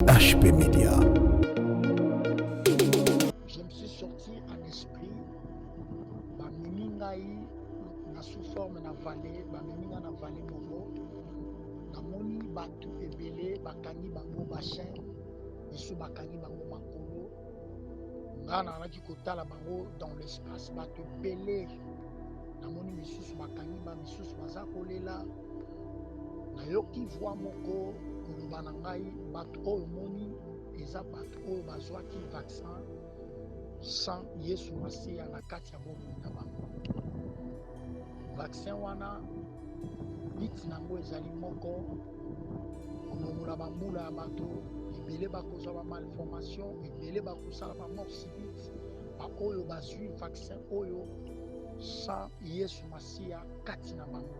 EHP Media. Je me suis sorti en esprit, bamemi ngai na sous forme na vallée, bamemi ngai na vallée moko, namoni bato ebele bakangi bango ba chaîne, misusu bakangi bango makolo, ngai nazalaki kotala bango dans l'espace, bato ebele, namoni misusu bakangi ba misusu baza kolela. Nayoki voix moko koloba na ngai, bato oyo omoni eza bato oyo bazwaki vaccin sans Yesu Masiya na kati ya bomoi na bango. Vaccin wana but na yango ezali moko, kolongola bambula ya bato ebele bakozwa ba malformation, ebele bakosala ba mort subite, baoyo bazwi vaccin oyo sans Yesu Masiya kati na bango.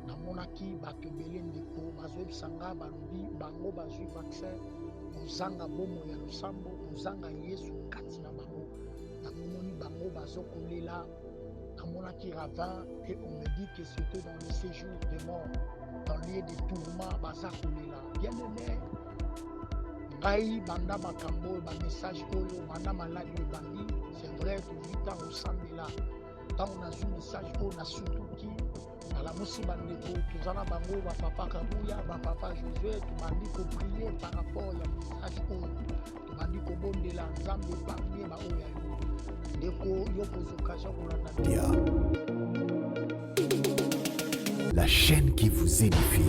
Namonaki bato ebele ndeko bazoyebisa nga, balobi bango bazwi vaccin kozanga bomoi ya losambo, kozanga Yesu kati na bango. Namoni bango bazokolela. Namonaki ravin et on me dit que c'était dans le séjour de mort, dans lieu de tourment, baza kolela. Bien aimé, ngai banda makambo oyo, ba message oyo, banda maladi oyo ebandi, c'est vrai tozwi ntango osambela. Ntango nazwi message oyo nasutuki, nalamusi bandeko toza na bango, bapapa Kabuya, bapapa Josue, tobandi koprier par rapport ya message oyo, tobandi kobondela Nzambe épargne baoyo ya yo. Ndeko, yo kozwa occasion kolanda. La chaîne qui vous édifie.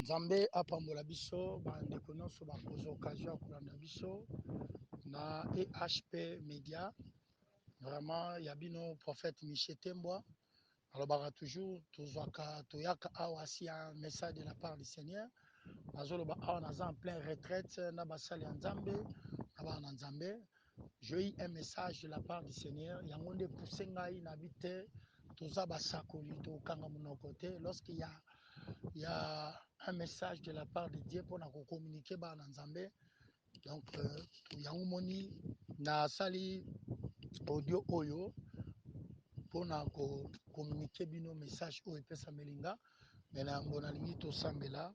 Nzambe apambola biso bandeko nyonso bakozwa occasion ya kolanda biso na EHP Media. Vraiment ya bino prophète Michel Tembwa alobaka toujours, tozwaka toyaka awa si un message de la part du Seigneur. Nazoloba awa naza en pleine retraite na basali ya Nzambe na bana na Nzambe. J'ai eu un message de la part du Seigneur, yango nde pousse ngai na bi te toza basakoli tokanga monoko te lorsqu'il y a un message de la part de Dieu mpona kocommuniquer bana na Nzambe. Donc yango moni nasali audio oyo mpona kocommuniquer bino message oyo epesameli nga. Me na yango nalingi tosambela.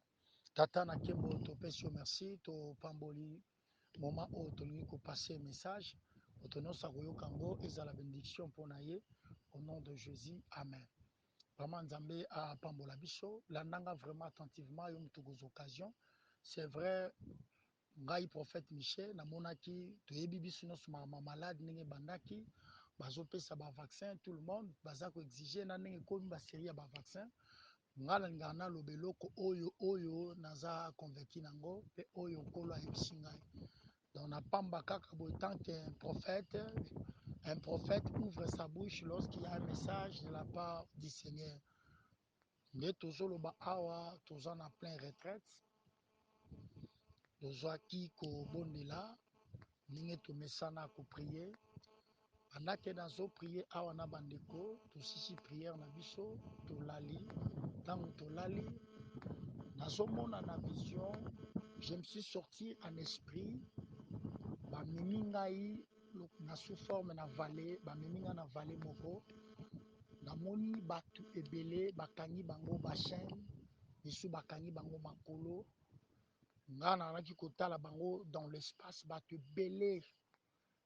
Tata na nkembo, topesi yo merci, topamboli moment oyo tolingi kopasser message. Moto nyonso akoyoka yango, ezala bénédiction mpona ye, au nom de Jésus, amen. Vraiment Nzambe apambola biso. Landanga vraiment attentivement, yo moto kozwa occasion. C'est vrai, ngai prophète Michel namonaki, toyebi biso nyonso makambo malade ndenge ebandaki, bazopesa bavaccin, tout le monde baza koexiger na ndenge ekomi basérie ya bavaccin. Ngai nalingaka naloba eloko oyo oyo naza convaincu nango mpe oyo Nkolo ayebisi ngai. Donc napamba kaka boye, tant qu'un prophète, un prophète ouvre sa bouche lorsqu'il y a un message de la part du Seigneur. Nde tozoloba awa, toza na plein retraite, tozwaki kobondela ndenge tomesana koprier. Bandake nazoprier awa na bandeko, tosisi prière na biso, tolali. Ntango tolali, nazomona na vision, je me suis sorti en esprit, bamemi ngai na sous forme na vallée, bamemi ngai na vallée moko, namoni bato ebele bakangi bango ba chaîne, misusu bakangi bango makolo. Ngai nazalaki kotala bango dans l'espace, bato ebele,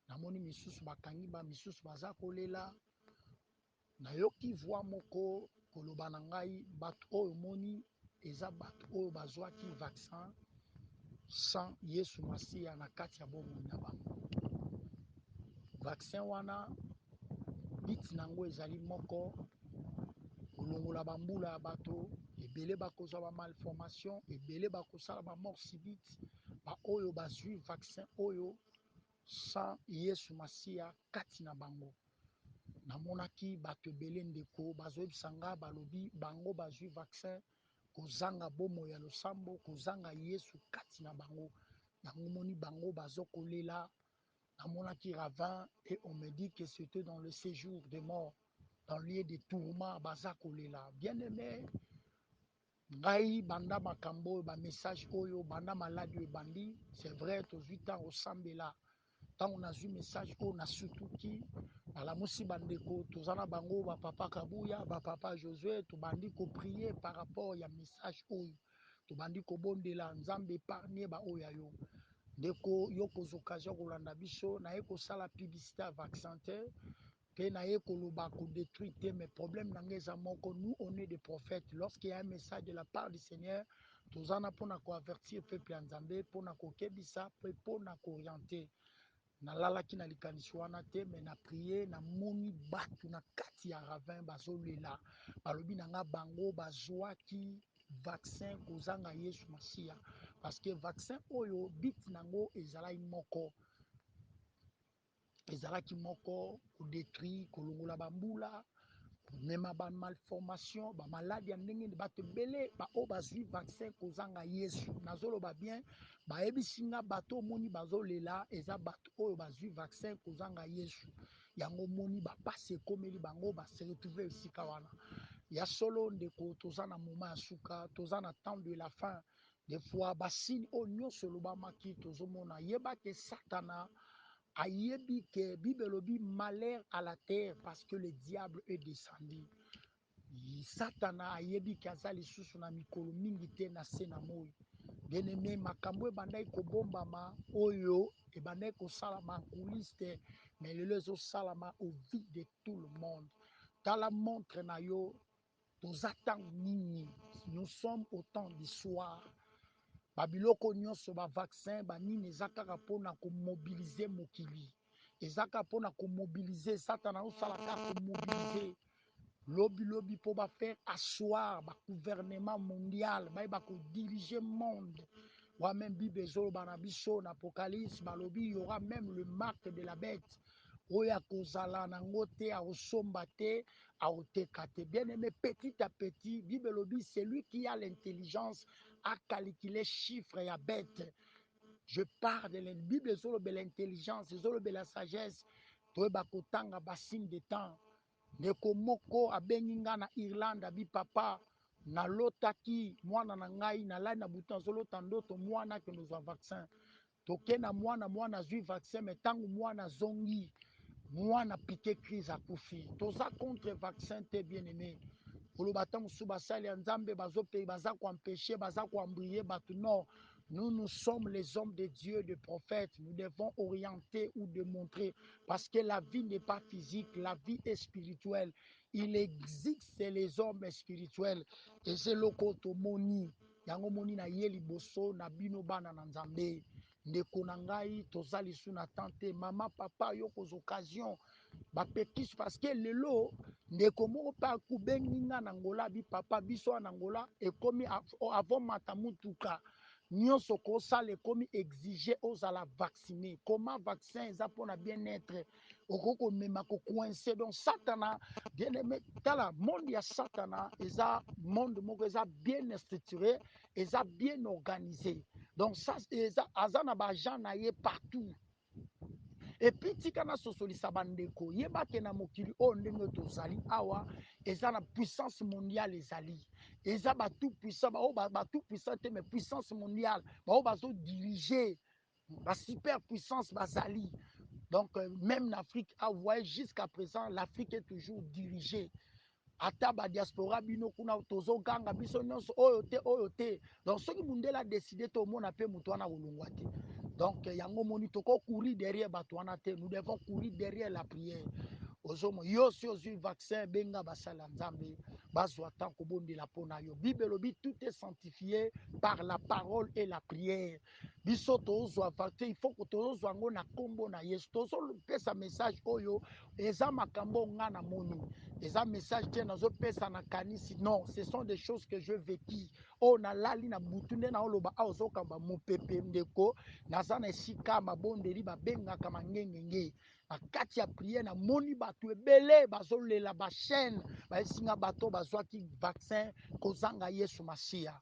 namoni misusu bakangi ba misusu baza kolela. Nayoki voix moko koloba na ngai, bato oyo omoni eza bato oyo bazwaki vaccin sans Yesu Masiya na kati ya bomoi na bango. Vaccin wana but na yango ezali moko, kolongola bambula ya bato ebele bakozwa ba malformation, ebele bakosala ba mort subite, baoyo bazwi vaccin oyo sans Yesu Masiya kati na bango. Namonaki bato ebele ndeko bazoyebisa nga, balobi bango bazwi vaccin kozanga bomoi ya losambo, kozanga Yesu kati na bango. Yango moni bango bazokolela. Namonaki ravin et on me dit que c'était dans le séjour de mort, dans lieu de tourment, baza kolela. Bien aimé, ngai banda makambo oyo, bamessage oyo, banda maladi oyo ebandi, c'est vrai tozwi ntango osambela. Ntango nazwi message oyo nasutuki, Nalamusi bandeko toza na bango, bapapa Kabuya, bapapa Josue. Tobandi koprier par rapport ya message oyo. Tobandi kobondela Nzambe épargne baoyo ya yo. Ndeko, yo kozwa occasion kolanda biso, naye kosala publicité ya vaccin te, mpe naye koloba kodétruire te. Mais problème na ngai eza moko: nous, on est des prophètes. Lorsqu'il y a un message de la part du Seigneur, toza na mpona koavertir peuple ya Nzambe, mpona kokebisa mpe mpona koorienter. Nalalaki na likanisi wana te, mais na prier, namoni bato na kati ya ravin bazolela. Balobi na nga bango bazwaki vaccin kozanga Yesu Masiya, parce que vaccin oyo, but nango ezalaki moko, ezalaki moko: kodétruire, kolongola bambula, komema bamalformation, bamaladi ya ndenge. Bato ebele baoyo bazwi vaccin kozanga Yesu, nazoloba bien, bayebisi nga bato omoni bazolela eza bato oyo bazwi vaccin kozanga Yesu. Yango omoni bapasi ekomeli bango, base retrouve esika wana. Ya solo, ndeko, toza na moment ya suka, toza na temps de la fin. Des fois basigne oyo nyonso elobamaki tozomona. Yebake Satana ayebi ke Bible elobi: "Malheur à la terre, parce que le diable est descendu." Satana ayebi ke aza lisusu na mikolo mingi te na se na moi. Bien aimé, makambo ebandaki kobombama, oyo ebandaki kosalama en coulisse te, mais lelo ezosalama au vu de tout le monde. Tala montre na yo, toza ntango nini? Nous sommes au temps du soir. Babiloko nyonso, bavaccin, banini, eza kaka mpona komobiliser mokili, eza kaka mpona komobiliser. Satana osala kaka komobiliser lobilobi mpo bafaire asseoir bagouvernement mondial, bayeba kodiriger monde wa. Même Bible ezoloba na biso na Apocalypse, balobi y aura même le marque de la bête. Oyo akozala nango te, akosomba te, akoteka te. Bien aimé, petit à petit, Bible elobi: "Celui qui a l'intelligence a calculé chiffre ya bête." Je parle de la Bible, ezolobela intelligence, ezolobela sagesse. Toyeba kotanga basigne de temps. Ndeko moko abengi nga na Irlande, abi: "Papa, nalotaki mwana na ngai, nalali na butu, azolota ndoto mwana akende ozwa vaccin. Toke na mwana, mwana azwi vaccin, mais ntango mwana azongi, mwana piqué crise, akufi." Toza contre vaccin te, bien aimé. Koloba ata mosusu basali ya Nzambe bazope, baza koempêcher, baza koembrouiller bato, non. Nous, nous sommes les hommes de Dieu, de prophètes. Nous devons orienter ou démontrer, parce que la vie n'est pas physique, la vie est spirituelle. Il existe les hommes spirituels. Et c'est eloko tomoni yango moni na ye liboso na bino, bana na Nzambe. Ndeko na ngai, toza lisu na temps te. Mama, papa, yo kozwa occasion, bapekisi, parce que lelo ndeko moko mpe akubengi nga na Ngola, bi: "Papa, biso wana na Ngola ekomi avant mata mutuka nyonso kosala, ekomi exige ozala vacciné." Comment? Vaccin eza mpona bien-être, okoki komema kocoincer. Donc Satana, bien aimé, tala, monde ya Satana eza monde moko eza bien structuré, eza bien organisé. Donc ça, eza aza na baagent na ye partout. Et puis tika nasosolisa bandeko, yebake na mokili oyo ndenge tozali awa, eza na puissance mondiale, ezali eza batout puissant, baoyo batout puissant te, mais puissance mondiale, baoyo bazodiriger, basuper puissance bazali. Donc même na Afrique, voyez, jusqu'à présent l'Afrique est toujours dirigée. Ata badiaspora bino kuna, tozoganga biso nyonso oyo te, oyo te. Donc soki mundele adécider te, omona mpe moto wana kolongwa te. Donc yango moni tokocourir derrière bato wana te, nous devons courir derrière la prière. Ozomona, yo si ozwi vaccin, benga basali ya Nzambe, bazwa temps kobondela mpo na yo. Bible elobi: "Tout est sanctifié par la parole et la prière." Biso tozwa vaccin, il faut tozozwa yango na nkombo na Yesu. Tozopesa message oyo eza makambo nga namoni, eza message te nazopesa na kanisi, non, ce sont des choses que je vécu. Oyo nalali na butu nde naoloba awa, ozokamba mopepe. Ndeko, naza na esika mabondeli babengaka mangengenge. Na kati ya prière, namoni bato ebele bazolela bachaîne. Bayesinga bato bazwaki vaccin kozanga Yesu Masiya.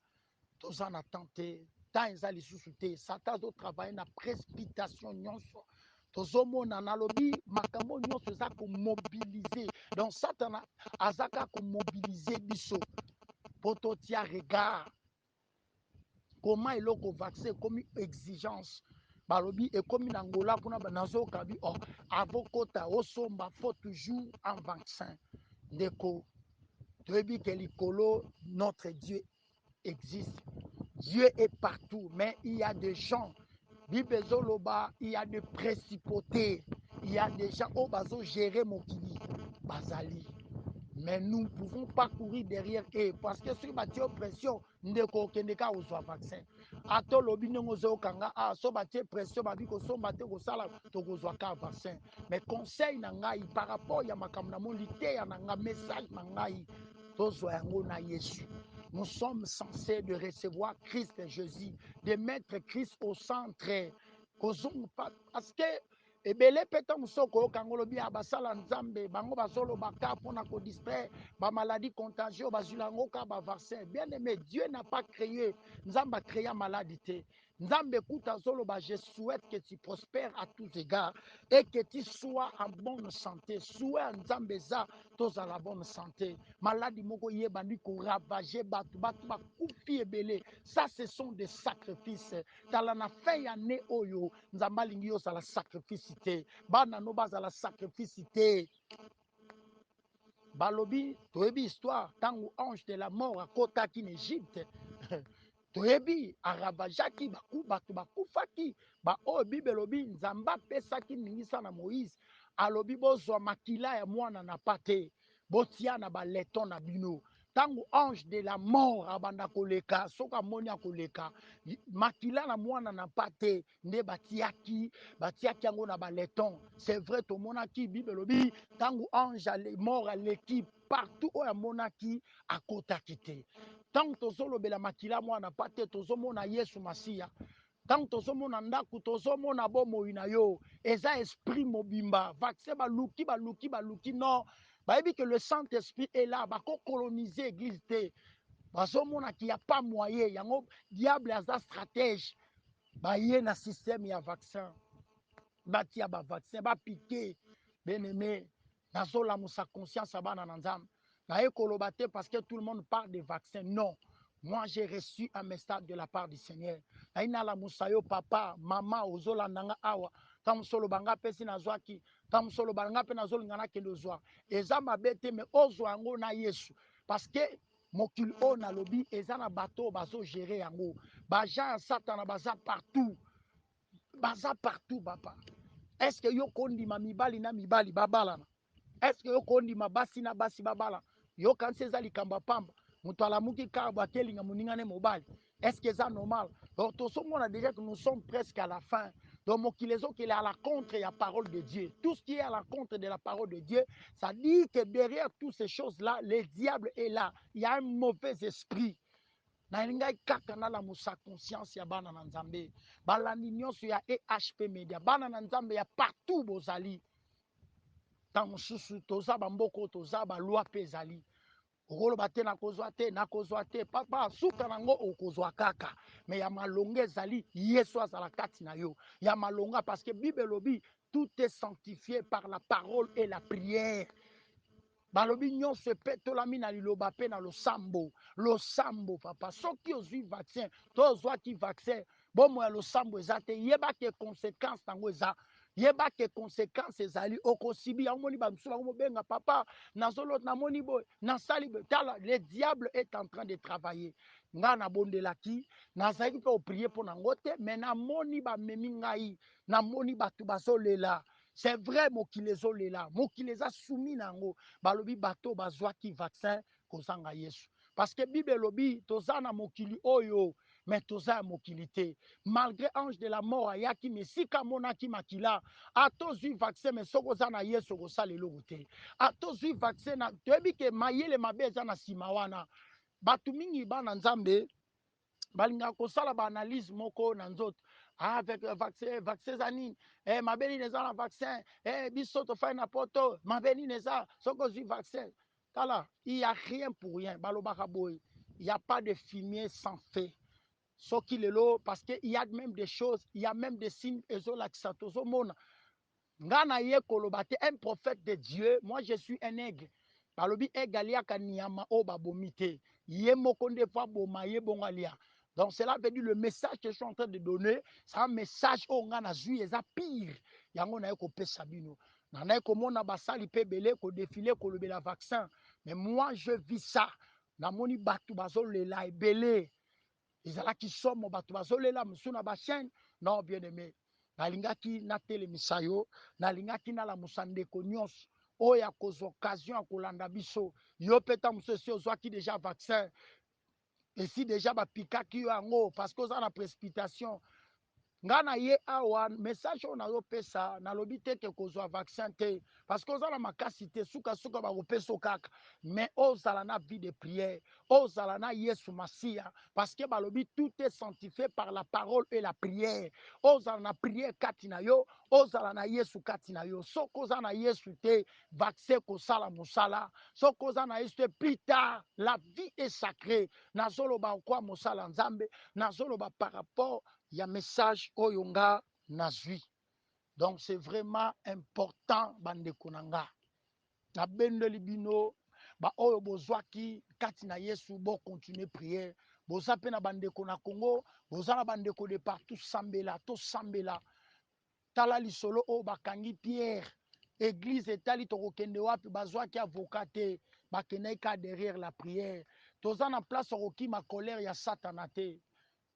Toza na temps te, temps eza lisusu te. Satan azotravailler na précipitation nyonso. Tozomona, nalobi makambo nyonso eza komobiliser. Donc Satana aza kaka komobiliser biso mpo totia regard. Koma eloko vaccin ekomi exigence. Balobi ekomi na Angola kuna nazoyoka bi oh, avokota osomba faut toujours un vaccin. Ndeko, toyebi ke likolo notre Dieu existe. Dieu est partout, mais il y a des gens, Bible ezoloba, il y a des précipités, il y a des gens oyo bazo gérer mokili bazali. Mais nous ne pouvons pas courir derrière eux parce que soki batie pression, ndeko, okende kaka kozwa vaccin. Ata olobi ndenge ozoyoka ah, so batie pression, babi kosomba te, kosala, tokozwa kaka vaccin. Mais conseil na ngai par rapport ya makambo na moni, liteya na ngai, message na ngai, tozwa yango na Yesu. Nous sommes censés de recevoir Christ Jésus, de mettre Christ au centre. Kozonga parce que ebele mpe ntango mosusu okoyoka yango, olobi ya basala Nzambe, bango bazoloba ka mpona kodistraire bamaladie contagieux, bazwila yango ka bavaccin. Bien aimé, Dieu n'a pas créé, Nzambe acréa maladie te. Nzambe kuta azoloba: "Je souhaite que tu prospères à tous égards et que tu sois en bonne santé." Souhait ya Nzambe eza tozala bonne santé. Maladie moko yebandi koravager bato, bato bakufi ebele, ça ce sont des sacrifices. Tala, na fin ya ne oyo, Nzambe alingi yo ozala sacrifice te, bana no bazala sacrifice te. Balobi, toyebi histoire, ntango ange de la mort akotaki na Egypte, toyebi aravageaki bato, bakufaki. Baoyo Bible elobi, Nzambe apesaki ndingisa na Moïse, alobi: "Bozwa makila ya mwana na pate, botia na balinteau na bino. Ntango ange de la mort abanda koleka, soki amoni akoleka makila na mwana na mpate." Nde batiaki yango na balinteau. C'est vrai, tomonaki Bible elobi ntango ange mort aleki partout, oyo amonaki akotaki te. Ntango tozolobela makila mwana mpate, tozomona Yesu Masiya. Ntango tozomona ndako, tozomona bomoi na yo, eza esprit mobimba. Vaccin, baluki, baluki, baluki, non, bayebi que le Saint Esprit est là, bakocoloniser église te. Bazomonaki ya pas moyen yango. Diable aza stratège. Baye na système ya vaccin, batia bavaccin, bapiquer. Bien aimé, nazolamusa conscience ya bana na Nzambe. Naye koloba te parce que tout le monde parle de vaccin, non. Moi, j'ai reçu un message de la part du Seigneur. Nayi nalamusa yo, papa, mama, ozolanda nga awa. Ntango mosu oloba nga mpe si nazwaki, ntango mosu oloba nga mpe nazolinga nakende ozwa, eza mabe te, mais ozwa yango na Yesu, parce que mokili oyo nalobi eza na bato oyo bazogérer yango. Baagent ya Satana baza partout, baza partout. Papa, est ce que yo kondima mibali na mibali babalana? Est ce que yo kondima basi na basi babalana? Yokanisi eza likambo ya pamba? Moto alamuki kaka bo akelinga moninga ne mobali, est ce que eza normal? Donc tozomona déjà que nous sommes presque à la fin. Donc mokili ezokele à la contre ya parole de Dieu. Tout ce qui est à la contre de la parole de Dieu, ça dit que derrière toutes ces choses là, le diable est là, il y a un mauvais esprit. Nalingaki kaka nalamusa conscience ya bana na Nzambe, balandi nyonso ya EHP Media, bana na Nzambe ya partout bozali. Ntango mosusu toza bamboka oyo toza, baloi mpe ezali, okoloba te nakozwa te, nakozwa te. Papa, suka nango okozwa kaka. Mais ya malonga ezali Yesu azala kati na yo ya malonga, parce que Bible elobi: "Tout est sanctifié par la parole et la prière." Balobi nyonso epetolami na liloba mpe na losambo. Losambo, papa, soki ozwi vaccin to ozwaki vaccin, bomoi ya losambo eza te, yebake conséquence nango eza, yebake conséquence ezali, okosibi yango. Moni bamosusu bango mobenga: "Papa, nazolota, namoni boye, nasali boye." Tala, le diable est en train de travailler. Ngai nabondelaki, nazalaki mpe koprier mpo nango te, mais namoni bamemi ngai, namoni bato bazolela. C'est vrai, mokili ezolela, mokili eza soumis na yango. Balobi bato bazwaki vaccin kozanga Yesu, parce que Bible elobi toza na mokili oyo, mais toza ya mokili te. Malgré ange de la mort ayaki, mais esika amonaki makila, ata ozwi vaccin, mais soki oza na Yesu, okosala eloko te. Ata ozwi vaccin na, toyebi ke mayele mabe eza na nsima wana. Bato mingi, bana Nzambe, balingaka kosala baanalyse moko na nzoto. Ah, avec vaccin, vaccin eza nini? Mabe nini eza na vaccin? Biso tofai na poto, mabe nini eza soki ozwi vaccin? Tala, il y a rien pour rien. Balobaka boye: il y a pas de fumier sans feu. Soki lelo, parce que il y a même des choses, il y a même des signes ezolakisa, tozomona. Nga na ye koloba te, un prophète de Dieu, moi je suis un aigle. Balobi aigle aliaka nyama oyo babomi te, ye moko nde po aboma ye bongo alia. Donc cela veut dire le message que je suis en train de donner, c'est un message oyo nga nazwi, eza pire. Yango naye kopesa bino. Nanaye komona basali mpe ebele kodefile kolobela vaccin, mais moi je vis ça. Namoni bato bazolela ebele, ezalaki somo, bato bazolela mosusu na bachaîne. Non, bien aimé, nalingaki natelemisa yo, nalingaki nalamusa ndeko nyonso oyo akozwa occasion ya kolanda biso. Yo mpe ta mosusu esi ozwaki déjà vaccin, esi déjà bapikaki yo yango parce que oza na précipitation. Nga na ye awa, message oyo nazopesa, nalobi te ke kozwa vaccin te parce que oza na makasi te, sukasuka bakopesa kaka. Mais ozala na vie de prière, ozala na Yesu Masiya, parce que balobi tout est sanctifié par la parole et la prière. Ozala na prière kati na yo, ozala na Yesu kati na yo. Soki oza na Yesu te, vaccin kosala mosala. Soki oza na Yesu te, plus tard. La vie est sacrée. Nazoloba okwa mosala Nzambe, nazoloba par rapport ya message oyo nga nazwi. Donc c'est vraiment important, bandeko na nga. Nabendeli bino baoyo bozwaki kati na Yesu, bocontinue prière. Boza mpe na bandeko na Congo, boza na bandeko de partout, sambela, tosambela. Tala lisolo oyo bakangi Pierre. Église etali tokokende wapi? Bazwaki avocat te, bakendaki ka derrière la prière. Toza na place okokima colère ya Satana te,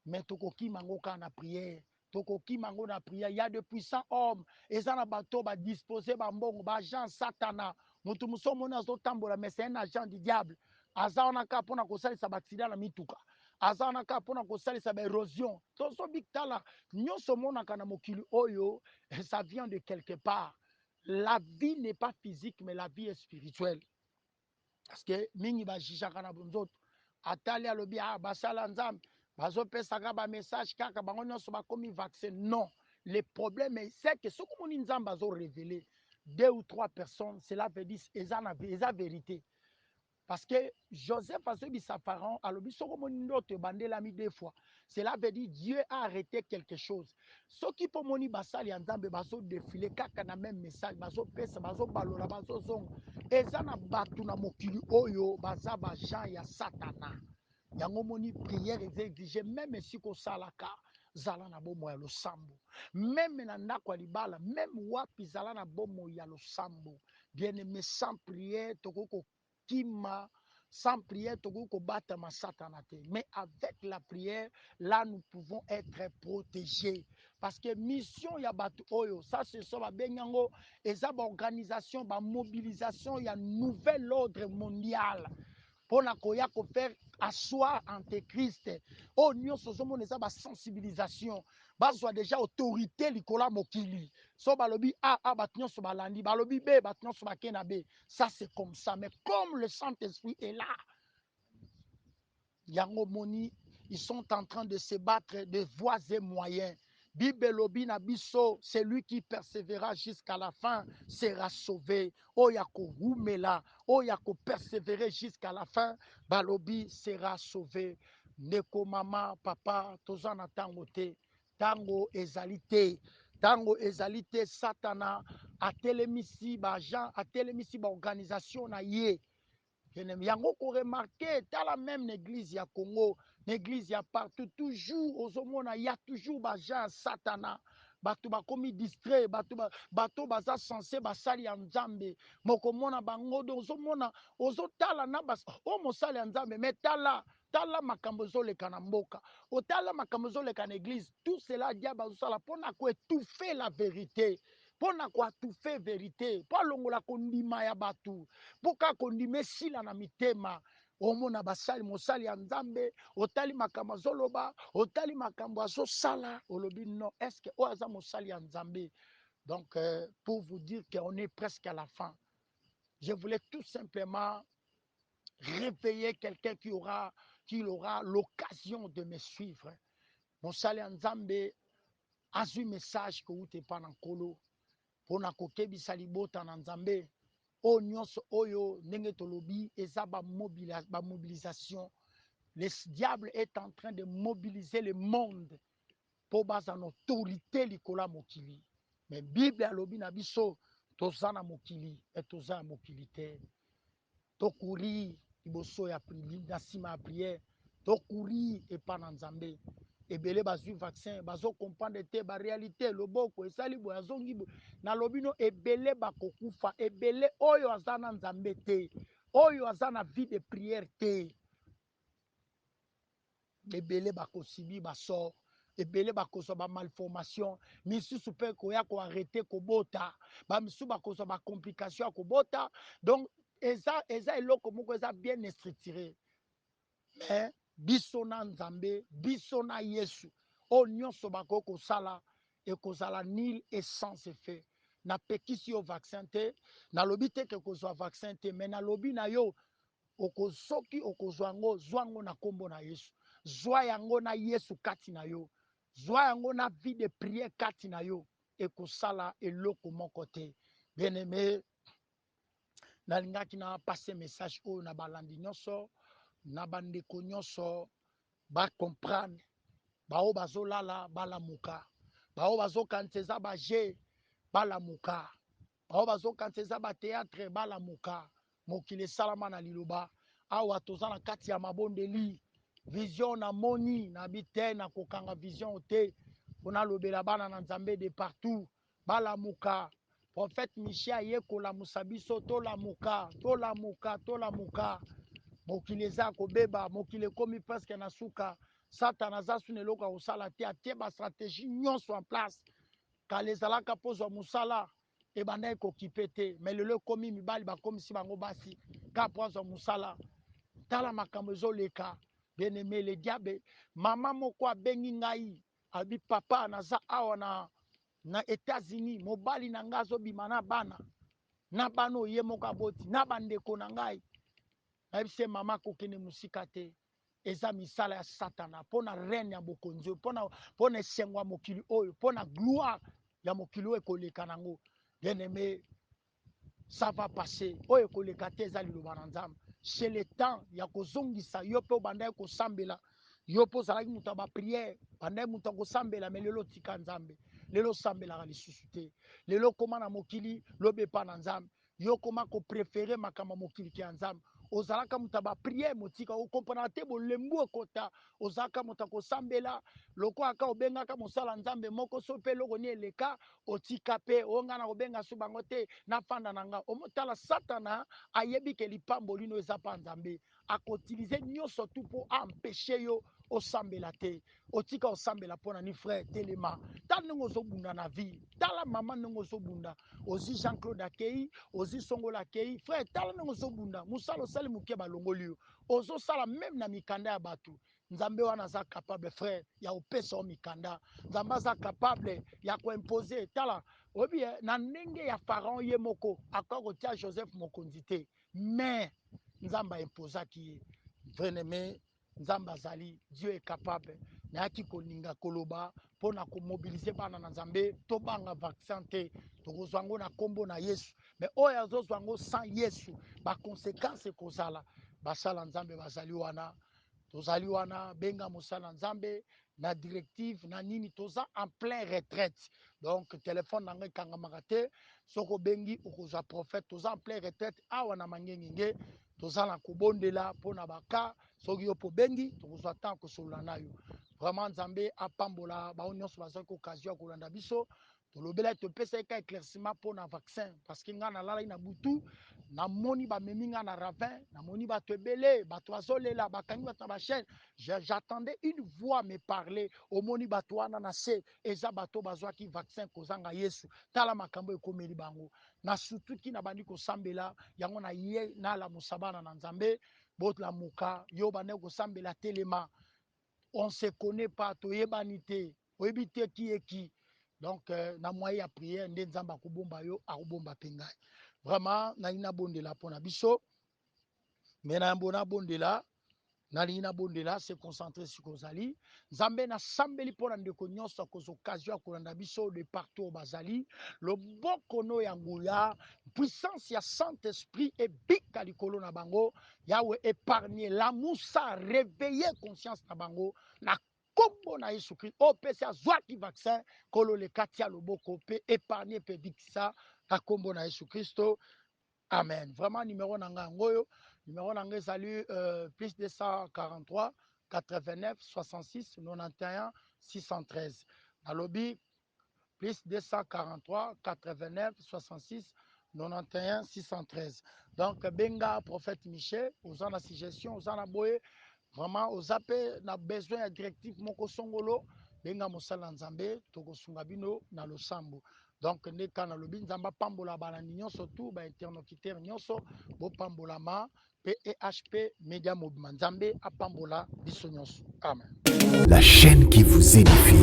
mais tokokima yango kaka na prière, tokokima yango na prière. Ya de puissants hommes, eza na bato badispose bambongo, baagent Satana. Moto mosusu omoni azotambola, mais c'est un agent du diable. Aza wana kaka mpona kosalisa baaccident na mituka, aza wana kaka mpona kosalisa baérosion. Tozobi tala nyonso omonaka na mokili oyo, ça vient de quelque part. La vie n'est pas physique, mais la vie est spirituelle, parce que mingi bajugeaka na bonzoto. Atali, alobi: ah, basala Nzambe bazopesaka bamessage kaka, bango nyonso bakomi vaccin. Non, le problème, c'est que soki omoni Nzambe azorévéler deux ou trois personnes, cela veut dire eza na eza vérité, parce que Joseph azoyebisa Pharaon, alobi soki omoni ndoto ebandelami deux fois, cela veut dire Dieu a arrêté quelque chose. Soki mpo omoni basali ya Nzambe bazodefile kaka na même message, bazopesa, bazobalola, bazozonga, eza na bato na mokili oyo baza baagent ya Satana. Yango omoni prière eza exige. Même esika osalaka, zala na bomoi ya losambo. Même na ndako ya libala, même wapi, zala na bomoi ya losambo. Bien aimé, sans prière tokoki kokima, sans prière tokoki kobatama Satana te, mais avec la prière, là nous pouvons être protégés, parce que mission ya bato oyo, ça ce sont, babengi yango eza baorganisation, bamobilisation ya nouvel ordre mondial mpona koya kofaire asseoir antéchrist. Oyo nyonso ozomona eza basensibilisation, bazwa déjà autorité likolo ya mokili. So balobi A, A, bato nyonso balandi. Balobi B, bato nyonso bake na B. Ça, c'est comme ça. Mais comme le Saint-Esprit est là, yango moni ils sont en train de se battre de voies et moyens. Bible elobi na biso: celui qui persévérera jusqu'à la fin sera sauvé. Oyo akorumela, oyo akopersévérer jusqu'à la fin, balobi sera sauvé. Ndeko mama, papa, toza na ntango te, ntango ezali te, ntango ezali te. Satana atelemisi baagent, atelemisi baorganisation na ye. Yango koremarquer, tala même na église ya Congo, na église ya partout, toujours ozomona ya toujours baagent ya Satana. Bato bakomi distrait, bato baza censé basali ya Nzambe, mokomona bango do ozomona, ozotala na oyo mosali ya Nzambe, mais tala, tala makambo ezoleka na mboka, otala makambo ezoleka na église. Tout cela, diable azosala mpona koétouffer la vérité, mpona koétouffer vérité, mpo alongola kondima ya bato, mpo kaka kondima esila na mitema. Omona basali, mosali ya Nzambe, otali makambo azoloba, otali makambo azosala, olobi: non, est ce que oyo aza mosali ya Nzambe? Donc pour vous dire qu'on est presque à la fin, je voulais tout simplement réveiller quelqu'un qui aura l'occasion de me suivre. Mosali ya Nzambe azwi message kouta epa na Nkolo mpona kokebisa libota na Nzambe. Oyo nyonso oyo ndenge tolobi eza bamobilisation. Le diable est en train de mobiliser le monde mpo baza na autorité likolo ya mokili. Mais Bible alobi na biso: toza na mokili e toza ya mokili te. Tokuri liboso ya na nsima ya prière. To courir epa na Nzambe. Ebele bazui vaccin bazo comprendre te ba realite loboko esali boye azongi boye nalobi no ebele bakokufa ebele oyo aza na Nzambe te oyo aza na vie de prière te ebele bakosibi basor ebele bakozwa ba malformation misusu mpe koya koarrete kobota bamisusu bakozwa bacomplication ya kobota donc eza eza eloko moko eza bien structuré. Mais biso na Nzambe, biso na Yesu, oyo nyonso bakoki kosala ekozala nul et sans effet. Napekisi yo vaccin te, nalobi te ke kozwa vaccin te, mais nalobi na yo oko soki okozwa yango, zwa yango na kombo na Yesu. Zwa yango na Yesu kati na yo. Zwa yango na vie de prière kati na yo. Ekosala eloko moko te. Bien-aimé, nalingaki na passe message oyo na balandi nyonso na bandeko nyonso ba comprendre baoyo bazolala balamuka baoyo bazokanisa eza ba jeu balamuka baoyo bazokanisa eza ba théâtre balamuka mokili esalama na liloba awa toza na kati ya mabondeli vision namoni nabi te nakokanga vision te mpo nalobela bana na nzambe de partout Balamuka prophète Miche aye kolamusa biso tolamuka tolamuka tolamuka mokili eza kobeba mokili ekomi presque na suka satana aza su na eloko ya kosala te atie ba stratégie nyonso en place kala ezalaka mpo ozwa mosala ebandaki kokipe te mais lelo ekomi mibali bakomisi bango basi kaka mpo azwa mosala tala makambo ezoleka bien aime le diable mama moko abengi ngai Alobi papa naza awa na na Etats Unis mobali na ngai azobima na bana na bana oyo ye moko aboti na bandeko na ngai. Nayebisi ye mama kokende mosika te, eza misala ya satana mpo na reine ya bokonzi oyo, mpo na esengo ya mokili oyo, mpo na gloire ya mokili oyo ekoleka nango. Bien aime, ça va passer. Oyo ekoleka te eza liloba na Nzambe. C'est le temps ya kozongisa yo mpe obandaki kosambela, yo mpe ozalaki moto ya ba prière, bandaki moto ya kosambela, mais lelo tika Nzambe, lelo osambelaka lisusu te, lelo okoma na mokili, lobi epa na Nzambe, yo okoma ko preferer makambo ya mokili ke ya Nzambe. Ozalaka moto ya ba prière, motika okomprenaka te bolembu ekota, ozalaka moto ya kosambela lokola kaka obengaka mosala Nzambe moko so mpe eloko nini eleka otika pe o nga nakobenga su bango te nafanda na nga omotala satana ayebi ke lipamboli no eza pa nzambe akotilize nyonso tu mpo aempeshe yo osambela te otika osambela mpo na ni frère telema tala ndenge ozobunda na vie tala mama ndenge ozobunda ozwi jean claude akei ozwi songola akei frère tala ndenge ozobunda mosala osali moke balongoli yo ozosala meme na mikanda ya bato Nzambe wana aza capable frère ya kopesa yo mikanda. Nzambe aza capable ya ko imposer. Tala, oyebi eh, na ndenge ya Pharaon ye moko akoka kotia Joseph mokonzi te, mais Nzambe a imposaki ye. Bien aimé, Nzambe azali, Dieu est capable. Nayaki kolinga koloba mpo na komobilize bana na Nzambe, tobanga vaccin te, tokozwa yango na kombo na Yesu. Mais oyo azozwa yango sans Yesu, ba conséquences ekozala. Basala Nzambe bazali wana. Tozali wana, benga mosala na Nzambe na directive na nini, toza en plein retraite. Donc téléphone na ngai ekangamaka te, soki obengi okozwa prophète. Toza en plein retraite awa na Mangengenge, toza na kobondela mpo na baka. Soki yo mpo obengi, tokozwa temps kosolola na yo. Vraiment Nzambe apambola bango nyonso bazwaki occasion ya kolanda biso. Tolobelaki, topesaki ka éclaircissement mpo na vaccin, parce que ngai nalalaki na butu, namoni bamemi ngai na ravin, namoni bato ebele, bato bazolela, bakangi bato na bachaîne. J'attendais une voix me parler. Omoni bato wana na se, eza bato bazwaki vaccin kozanga Yesu. Tala makambo ekomeli bango. Nasutuki, nabandi kosambela yango, na ye nalamusa bana na Nzambe, bolamuka, yo bandaki kosambela, telema. On se connaît pas, toyebani te, oyebi te qui est qui. Donc na moyen ya prière nde Nzambe akobomba yo, akobomba pe ngai. Vraiment nalingi nabondela mpona biso, me na yambo nabondela, nalingi nabondela, se concentrer siko ozali. Nzambe, nasambeli mpona ndeko nyonso akozwa occasion ya kolanda biso de partout oyo bazali. Loboko no ya nguya, puissance ya Saint-Esprit ebika likolo na bango. Yahweh épargne, lamusa, réveiller conscience na bango na kombo na Yesu Christ. Oyo pesi azwaki vaccin, kolo leka tia loboko pe épargne pe bikisa na kombo na Yesu Christo. Amen. Vraiment numéro na ngai yango oyo, numéro na ngai ezali plus 243 89 66 91 613. Nalobi plus 243 89 66 91 613. Donc benga prophète Michel, oza na suggestion, oza na boye, vraiment oza pe na besoin ya directive moko songolo, benga mosala na Nzambe, tokosunga bino na losambo. Donc nde kaka nalobi, Nzambe apambola balandi nyonso tu, ba interlocuteur nyonso, bopambolama pe EHP Media mobima. Nzambe apambola biso nyonso. Amen. La chaîne qui vous édifie.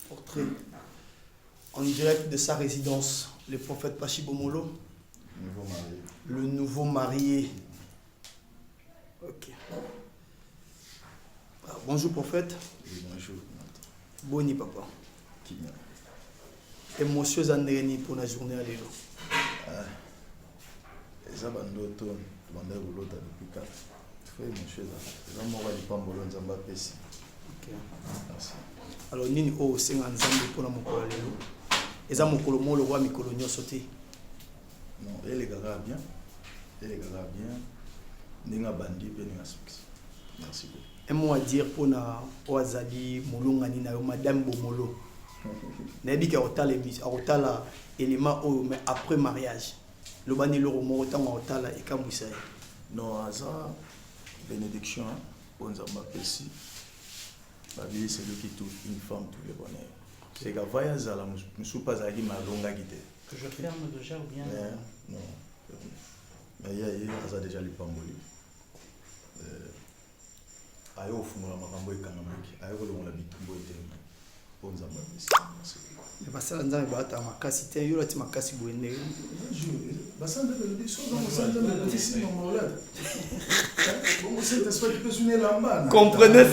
Portrait en direct de sa résidence, le prophète Pachi Bomolo, nouveau marié. Le nouveau marié. Ok. Ah, bonjour prophète. Oui, bonjour. Boni papa. Kimia. Émotion eza ndenge nini mpona journée ya lelo? Ah, eza bandoto tobandaki kolota depuis kala. Fo émotion eza eza moko ya lipambolo Nzambe apesi. Ok. Merci. Alors nini oyo osenga Nzambe mpona mokolo ya lelo? Eza mokolo moko lokola mikolo nyonso te. Non, eleka kaka bien. Eleka kaka bien. Ndenge abandi mpe ndenge asukisi. Merci beaucoup. Un mot à dire mpona oyo azali molongani na yo, madame Bomolo. Nayebi ke akotala émission, akotala élément oyo, mais après mariage. Loba ni eloko moko ntango akotala ekamwisa ye. Non, aza bénédiction oyo Nzambe apesi. Babi celui qui trouve une femme trouve le bonheur. C'est qu'avant ye azala mosusu mpe azalaki mais alongaki te. Que je ferme déjà ou bien? Mais, non. Mais ye ye aza déjà lipamboli. Aye kofungola makambo ekangamaki, aye kolongola bitumbu etelema oyo Nzambe apesi. Merci beaucoup. Mais basala Nzambe baataka makasi te, yo olati makasi boye ndenge. Basala Nzambe elobi soki oza mosala Nzambe ekotisi mama olata. Bongo Saint-Esprit akipesi yo na elamba. Comprenez.